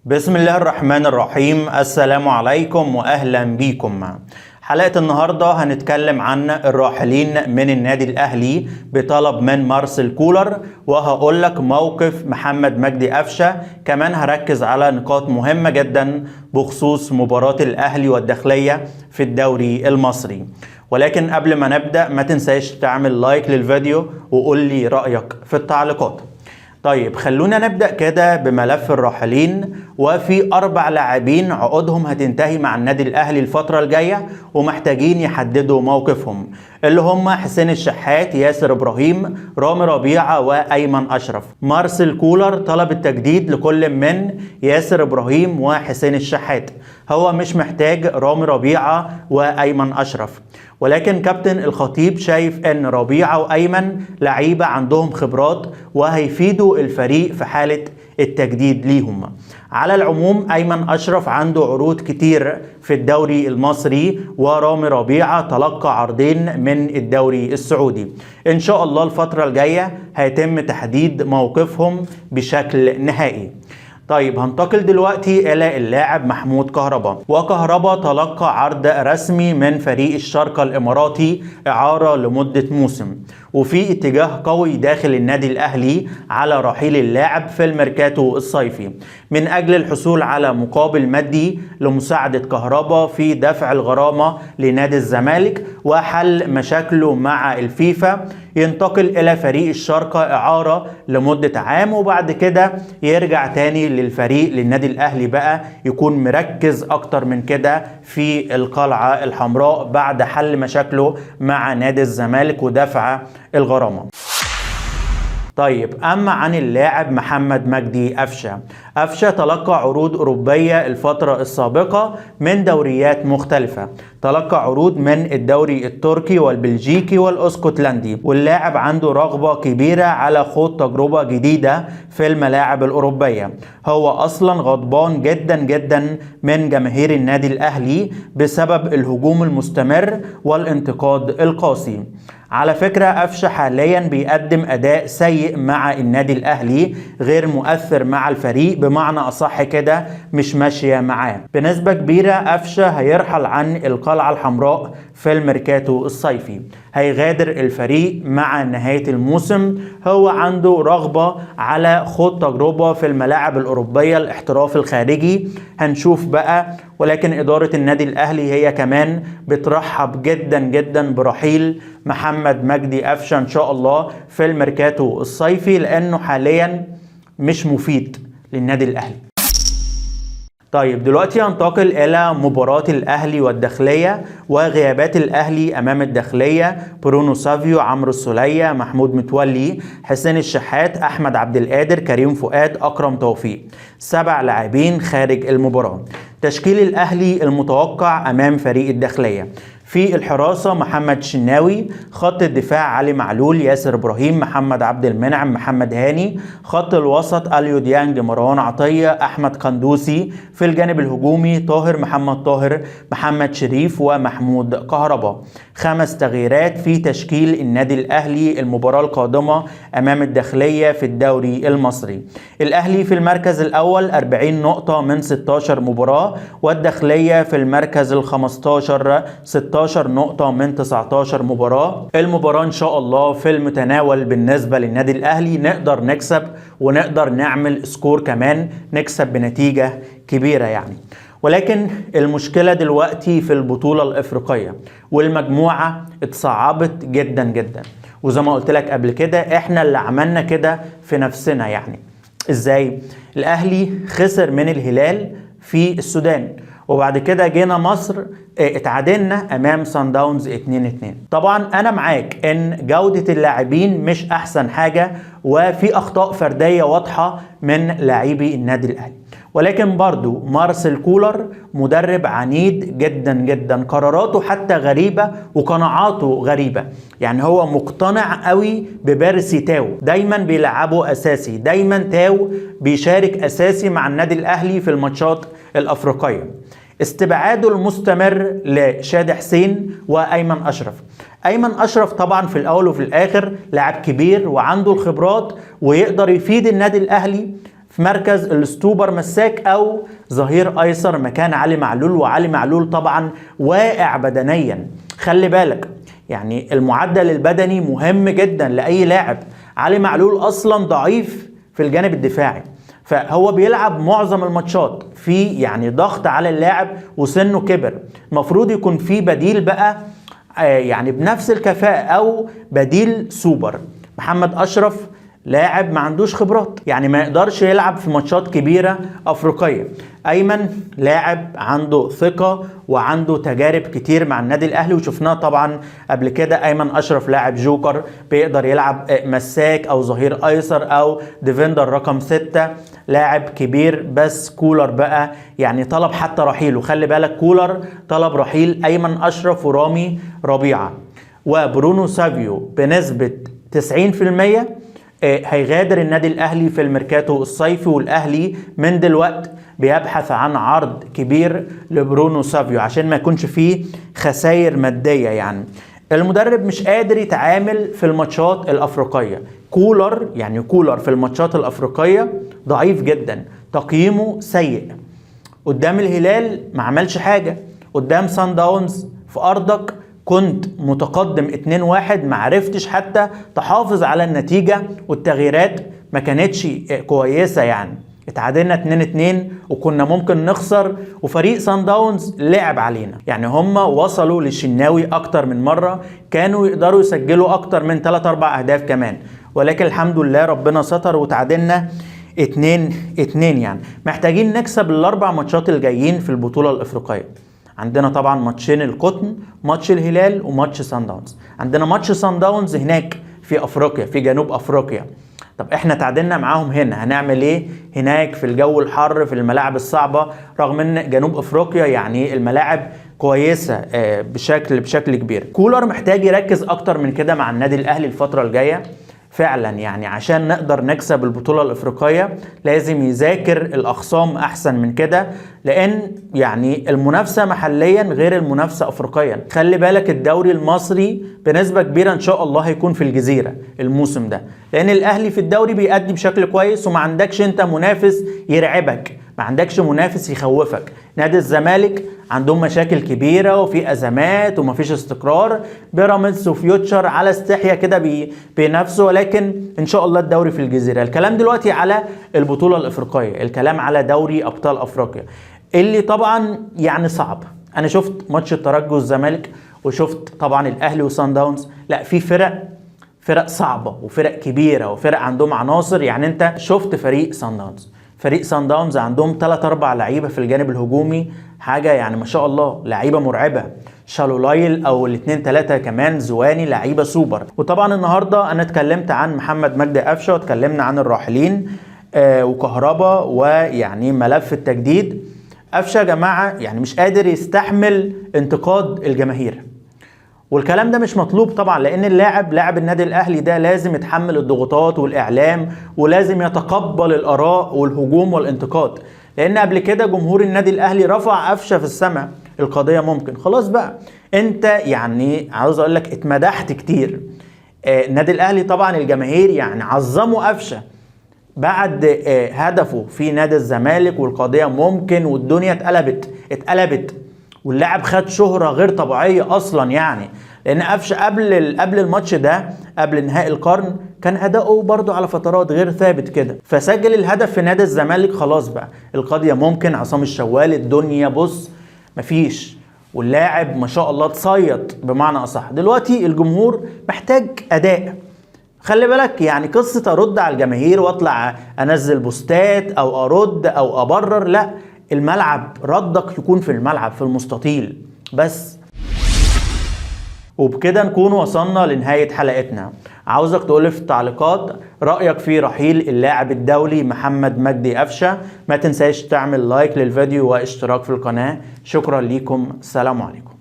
بسم الله الرحمن الرحيم. السلام عليكم واهلا بيكم. حلقة النهاردة هنتكلم عن الراحلين من النادي الاهلي بطلب من مارسيل كولر، وهقول لك موقف محمد مجدي قفشة. كمان هركز على نقاط مهمة جدا بخصوص مباراة الاهلي والداخلية في الدوري المصري. ولكن قبل ما نبدأ ما تنساش تعمل لايك للفيديو وقول لي رأيك في التعليقات. طيب خلونا نبدأ كده بملف الراحلين، وفي 4 لاعبين عقودهم هتنتهي مع النادي الأهلي الفترة الجاية ومحتاجين يحددوا موقفهم، اللي هم حسين الشحات، ياسر إبراهيم، رامي ربيعة، وأيمن أشرف. مارسيل كولر طلب التجديد لكل من ياسر إبراهيم وحسين الشحات، هو مش محتاج رامي ربيعة وأيمن أشرف، ولكن كابتن الخطيب شايف ان ربيعة وأيمن لعيبة عندهم خبرات وهيفيدوا الفريق في حالة التجديد ليهم. على العموم أيمن أشرف عنده عروض كتير في الدوري المصري، ورامي ربيعة تلقى عرضين من الدوري السعودي. إن شاء الله الفترة الجاية هيتم تحديد موقفهم بشكل نهائي. طيب هنتقل دلوقتي إلى اللاعب محمود كهربا. وكهربا تلقى عرض رسمي من فريق الشارقة الإماراتي إعارة لمدة موسم، وفي اتجاه قوي داخل النادي الأهلي على رحيل اللاعب في الميركاتو الصيفي من أجل الحصول على مقابل مادي لمساعدة كهربا في دفع الغرامة لنادي الزمالك وحل مشاكله مع الفيفا. ينتقل إلى فريق الشارقة إعارة لمدة عام، وبعد كده يرجع تاني للفريق للنادي الأهلي، بقى يكون مركز أكتر من كده في القلعة الحمراء بعد حل مشاكله مع نادي الزمالك ودفع الغرامة. طيب أما عن اللاعب محمد مجدي قفشة، قفشة تلقى عروض أوروبية الفترة السابقة من دوريات مختلفة، تلقى عروض من الدوري التركي والبلجيكي والأسكتلندي، واللاعب عنده رغبة كبيرة على خوض تجربة جديدة في الملاعب الأوروبية. هو أصلا غضبان جدا جدا من جماهير النادي الأهلي بسبب الهجوم المستمر والانتقاد القاسي. على فكرة قفشة حاليا بيقدم أداء سيء مع النادي الأهلي، غير مؤثر مع الفريق، بمعنى أصح كده مش ماشية معاه. بنسبة كبيرة قفشة هيرحل عن القلعة الحمراء في الميركاتو الصيفي، هيغادر الفريق مع نهاية الموسم. هو عنده رغبة على خوض تجربة في الملاعب الأوروبية، الاحتراف الخارجي، هنشوف بقى. ولكن إدارة النادي الأهلي هي كمان بترحب جدا جدا برحيل محمد مجدي قفشة إن شاء الله في الميركاتو الصيفي، لأنه حاليا مش مفيد للنادي الأهلي. طيب دلوقتي هنتقل إلى مباراة الأهلي والداخلية وغيابات الأهلي أمام الداخلية: برونو سافيو، عمرو السولية، محمود متولي، حسين الشحات، أحمد عبد القادر، كريم فؤاد، أكرم توفيق. 7 لاعبين خارج المباراة. تشكيل الأهلي المتوقع أمام فريق الداخلية: في الحراسة محمد شناوي، خط الدفاع علي معلول، ياسر إبراهيم، محمد عبد المنعم، محمد هاني، خط الوسط أليو ديانج، مروان عطية، أحمد قندوسي، في الجانب الهجومي طاهر محمد طاهر، محمد شريف، ومحمود كهربا. 5 تغييرات في تشكيل النادي الأهلي المباراة القادمة أمام الداخلية في الدوري المصري. الأهلي في المركز الأول 40 نقطة من 16 مباراة، والداخلية في المركز ال15 16 نقطة من 19 مباراة. المباراة إن شاء الله في المتناول بالنسبة للنادي الأهلي، نقدر نكسب ونقدر نعمل score كمان، نكسب بنتيجة كبيرة يعني. ولكن المشكلة دلوقتي في البطولة الإفريقية، والمجموعة اتصعبت جدا جدا، وزي ما قلت لك قبل كده احنا اللي عملنا كده في نفسنا. يعني ازاي؟ الأهلي خسر من الهلال في السودان، وبعد كده جينا مصر اتعادلنا امام سان داونز 2-2. طبعا انا معاك ان جودة اللاعبين مش احسن حاجة، وفي اخطاء فردية واضحة من لاعبي النادي الاهلي، ولكن برضو مارسيل كولر مدرب عنيد جدا جدا، قراراته حتى غريبة وقناعاته غريبة. يعني هو مقتنع قوي ببيرسي تاو، دايما بيلعبه اساسي، دايما تاو بيشارك اساسي مع النادي الاهلي في الماتشات الافريقية. استبعاده المستمر لشادي حسين وايمن اشرف. ايمن اشرف طبعا في الاول وفي الاخر لاعب كبير وعنده الخبرات ويقدر يفيد النادي الاهلي في في مركز ال stopper مساك او ظهير ايسر مكان علي معلول. وعلي معلول طبعا واقع بدنيا، خلي بالك يعني المعدل البدني مهم جدا لاي لاعب. علي معلول اصلا ضعيف في الجانب الدفاعي، فهو بيلعب معظم الماتشات في يعني ضغط على اللاعب وسنة كبر. المفروض يكون في بديل بقى يعني بنفس الكفاءة او بديل سوبر. محمد اشرف لاعب ما عندوش خبرات، يعني ما يقدرش يلعب في ماتشات كبيرة افريقية. ايمن لاعب عنده ثقة وعنده تجارب كتير مع النادي الاهلي، وشفناه طبعا قبل كده. ايمن اشرف لاعب جوكر، بيقدر يلعب مساك او ظهير ايسر او defender رقم 6، لاعب كبير. بس كولر بقى يعني طلب حتى رحيله، خلي بالك كولر طلب رحيل ايمن اشرف ورامي ربيعة وبرونو سافيو بنسبة 90% هيغادر النادي الاهلي في الميركاتو الصيفي. والاهلي من دلوقتي بيبحث عن عرض كبير لبرونو سافيو عشان ما يكونش فيه خسائر مادية. يعني المدرب مش قادر يتعامل في الماتشات الافريقية. كولر يعني كولر في الماتشات الافريقية ضعيف جدا، تقييمه سيء. قدام الهلال ما عملش حاجة، قدام سان داونز في ارضك كنت متقدم 2-1 ما عرفتش حتى تحافظ على النتيجة، والتغييرات ما كانتش كويسة، يعني اتعادلنا 2-2 وكنا ممكن نخسر، وفريق سان داونز لعب علينا. يعني هم وصلوا للشناوي اكتر من مرة، كانوا يقدروا يسجلوا اكتر من 3-4 اهداف كمان، ولكن الحمد لله ربنا ستر وتعادلنا 2-2. يعني محتاجين نكسب الاربع ماتشات الجايين في البطولة الافريقية. عندنا طبعا ماتشين القطن، ماتش الهلال وماتش سان داونز. عندنا ماتش سان داونز هناك في افريقيا، في جنوب افريقيا. طب احنا تعادلنا معاهم هنا، هنعمل ايه هناك في الجو الحر في الملاعب الصعبة؟ رغم ان جنوب افريقيا يعني الملاعب كويسة بشكل كبير. كولر محتاج يركز اكتر من كده مع النادي الاهلي الفترة الجاية فعلا، يعني عشان نقدر نكسب البطولة الافريقية لازم يذاكر الاخصام احسن من كده، لان يعني المنافسة محليا غير المنافسة افريقيا. خلي بالك الدوري المصري بنسبة كبيرة ان شاء الله هيكون في الجزيرة الموسم ده، لان الاهلي في الدوري بيأدي بشكل كويس، وما عندكش انت منافس يرعبك، ما عندكش منافس يخوفك. نادي الزمالك عندهم مشاكل كبيرة وفي أزمات ومفيش استقرار، بيراميدز وفيوتشر على استحياء كده بينافسوا، ولكن إن شاء الله الدوري في الجزيرة. الكلام دلوقتي على البطولة الإفريقية، الكلام على دوري أبطال أفريقيا اللي طبعا يعني صعب. أنا شفت ماتش الترجي والزمالك، وشفت طبعا الأهلي وسان داونز. لا، في فرق صعبة وفرق كبيرة وفرق عندهم عناصر. يعني أنت شفت فريق سان داونز، فريق سان داونز عندهم 3-4 لعيبة في الجانب الهجومي، حاجة يعني ما شاء الله، لعيبة مرعبة. شالولايل او الاثنين 3 كمان، زواني، لعيبة سوبر. وطبعا النهارده انا اتكلمت عن محمد مجدي قفشه، واتكلمنا عن الراحلين وكهربا ويعني ملف التجديد. قفشه يا جماعة يعني مش قادر يستحمل انتقاد الجماهير، والكلام ده مش مطلوب طبعا، لان اللاعب لاعب النادي الاهلي ده لازم يتحمل الضغوطات والاعلام، ولازم يتقبل الاراء والهجوم والانتقاد، لان قبل كده جمهور النادي الاهلي رفع قفشه في السماء. القضية ممكن خلاص بقى، انت يعني عاوز اقول لك اتمدحت كتير. النادي الاهلي طبعا الجماهير يعني عظموا قفشه بعد هدفه في نادي الزمالك، والقضية ممكن، والدنيا اتقلبت، واللاعب خد شهرة غير طبيعية اصلا. يعني لان قفشه قبل الماتش ده، قبل نهائي القرن، كان اداؤه برضو على فترات غير ثابت كده، فسجل الهدف في نادي الزمالك، خلاص بقى القضية ممكن، عصام الشوالي، الدنيا بص مفيش، واللاعب ما شاء الله اتصيط بمعنى اصح. دلوقتي الجمهور محتاج اداء. خلي بالك يعني قصة ارد على الجماهير واطلع انزل بوستات او ارد او ابرر، لا، الملعب ردك يكون في الملعب في المستطيل بس. وبكده نكون وصلنا لنهاية حلقتنا. عاوزك تقولي في التعليقات رأيك في رحيل اللاعب الدولي محمد مجدي قفشة. ما تنساش تعمل لايك للفيديو واشتراك في القناة. شكرا لكم، السلام عليكم.